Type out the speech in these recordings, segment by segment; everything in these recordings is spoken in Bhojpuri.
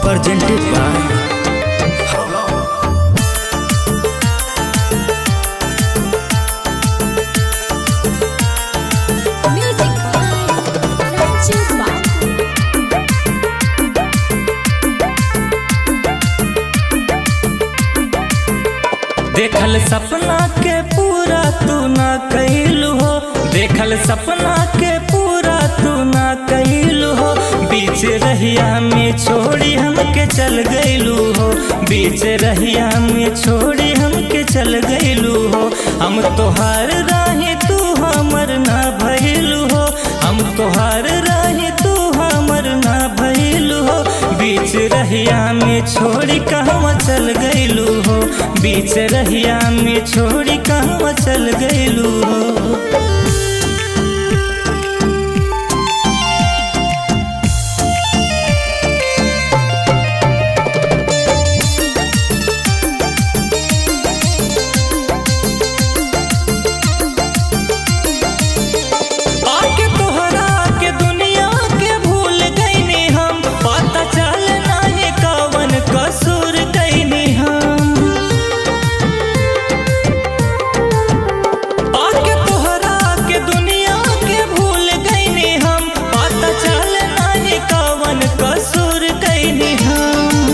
Presented by Music by Ranju Babu. देखल सपना के पूरा तू ना कैलू हो, देखल सपना के पूरा तू ना कैलू हो। बीच रहिया में छोड़ी हमके चल गईलू हो, बीच रहिया में छोड़ी हमके चल गईलू हो। हम तोहार राही तू हमर ना भइलू हो, हम तोहार राही तू हमर ना भइलू हो। बीच रहिया में छोड़ी कहवा चल गईलू हो, बीच रहिया में छोड़ी कहवा चल गईलू हो। आके तोहरा के दुनिया के भूल गईनी हम, पता चल नाही कवन कसूर गईनी हम। आके तोहरा के दुनिया के भूल गईनी हम, पता चल नाही कवन कसूर गईनी हम।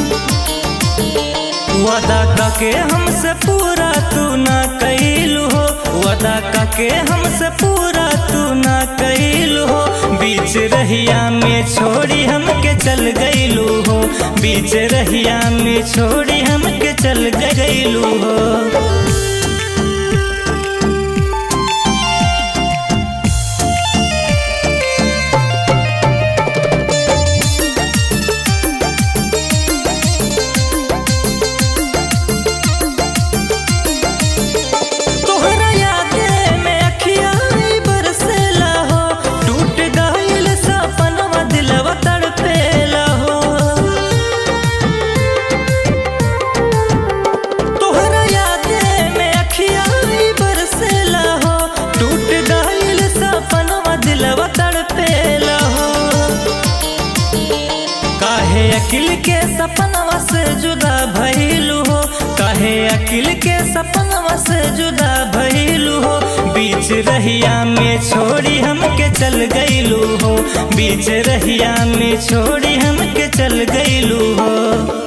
वादा काके हमसे पूरा तू ना कैलू हो, वादा काके हमसे पूरा तू ना कैलू हो। बीच रहिया में छोड़ी हमके चल गईलू हो, बीच रहिया में छोड़ी हमके चल गईलू हो। तोहरा यादे में अखिया बरसेला हो, टूट गइल सपनवा दिलवा तड़पेला हो। तोहरा यादे में अखिया बरसेला हो, टूट गइल सपनवा दिलवा तड़पेला हो। काहे अकिल के सपनवा से जुदा भइलू हो, काहे अकिल के सपनवा से जुदा भइलू हो। बीच रहिया में छोड़ी हमके चल गईलू हो, बीच रहिया में छोड़ी हमके चल गईलू हो।